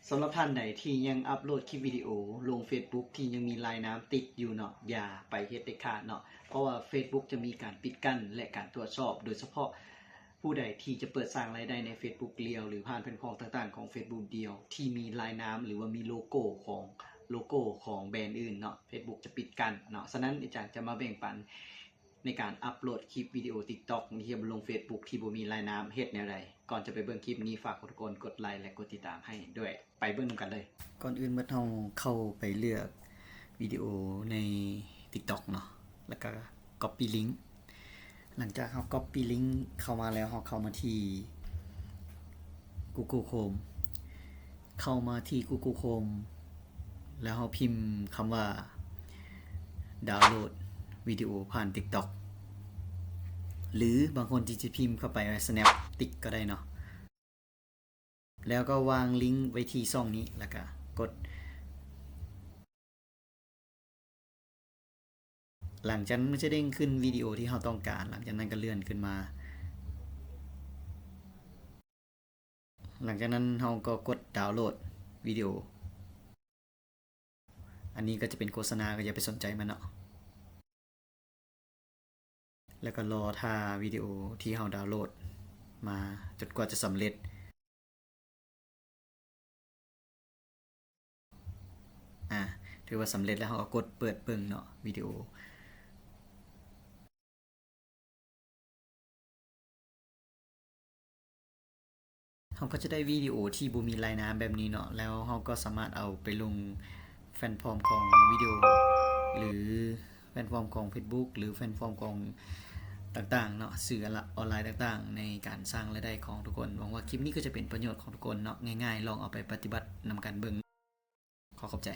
ສຳລັບທ່ານໃດທີ່ຍັງອັບໂຫຼດຄລິບວິດີໂອລົງ Facebook ທີ່ຍັງມີລາຍນາມຕິດຢູ່ເນາະ, ຢ່າໄປເຮັດເດັດຂາດເນາະ, ເພາະວ່າ Facebook ຈະມີການປິດກັ້ນ ແລະ ການກວດສອບ, ໂດຍສະເພາະຜູ້ໃດທີ່ຈະເປີດສ້າງລາຍໄດ້ໃນ Facebook ລຽວ ຫຼື ຜ່ານແພລດຟອມຕ່າງໆຂອງ Facebook ລຽວ ທີ່ມີລາຍນາມ ຫຼືວ່າມີໂລໂກ້ຂອງ ໂລໂກ້ຂອງແບຣນອື່ນເນາະ, Facebook ຈະປິດກັ້ນເນາະ. ສະນັ້ນ ອາຈານຈະມາແບ່ງປັນ ໃນການອັບໂຫຼດຄລິບວິດີໂອ TikTok ທີ່ເຮັດລົງ Facebook ທີ່ບໍ່ມີລາຍນາມ ເຮັດແນວໃດ? ກ່ອນຈະໄປເບິ່ງຄລິບນີ້ ຝາກທຸກຄົນກົດໄລ ແລະ ກົດຕິດຕາມໃຫ້ດ້ວຍ. ໄປເບິ່ງນຳກັນເລີຍ. ກ່ອນອື່ນໝົດ ເຮົາເຂົ້າໄປເລືອກວິດີໂອໃນ TikTok ເນາະ, ແລ້ວກໍ Copy Link. ຫຼັງຈາກເຮົາ Copy Link ເຂົ້າມາແລ້ວ, ເຮົາເຂົ້າມາທີ່ Google Chrome. ເຂົ້າມາທີ່ Google Chrome ແລ້ວເຮົາພິມຄຳວ່າ ດາວໂຫຼດວິດີໂອຜ່ານ TikTok ຫຼືບາງຄົນທີ່ຈະພິມເຂົ້າໄປວ່າ Snaptic ກໍໄດ້ເນາະ, ແລ້ວກໍວາງລິງໄວ້ທີ່ຊ່ອງນີ້ ແລ້ວກໍກົດ. ຫຼັງຈາກນັ້ນມັນຈະເດ້ງຂຶ້ນວິດີໂອທີ່ເຮົາຕ້ອງການ, ຫຼັງຈາກນັ້ນກໍເລື່ອນຂຶ້ນມາ, ຫຼັງຈາກນັ້ນເຮົາກໍກົດດາວໂຫຼດວິດີໂອ. ອັນນີ້ກໍຈະເປັນໂຄສະນາ, ກໍຢ່າໄປສົນໃຈມັນເນາະ. ແລ້ວກໍລໍຖ້າວິດີໂອທີ່ເຮົາດາວໂຫຼດມາຈົນກວ່າຈະສຳເລັດ. ອາ ຖືວ່າສຳເລັດແລ້ວ, ເຮົາກໍກົດເປີດເບິ່ງເນາະ ວິດີໂອ. ເຮົາກໍຈະໄດ້ວິດີໂອທີ່ບໍ່ມີລາຍນາມແບບນີ້ເນາະ, ແລ້ວເຮົາກໍສາມາດເອົາໄປລົງແພລດຟອມຂອງວິດີໂອ ຫຼື ແພລດຟອມຂອງ Facebook ຫຼື ແພລດຟອມຂອງຕ່າງໆເນາະ, ສື່ອອນລາຍຕ່າງໆ ໃນການສ້າງລາຍໄດ້ຂອງທຸກຄົນ. ຫວັງວ່າຄລິບນີ້ກໍຈະເປັນປະໂຫຍດຂອງທຸກຄົນເນາະ, ງ່າຍໆ, ລອງເອົາໄປປະຕິບັດນຳກັນເບິ່ງ. ຂໍຂອບໃຈ.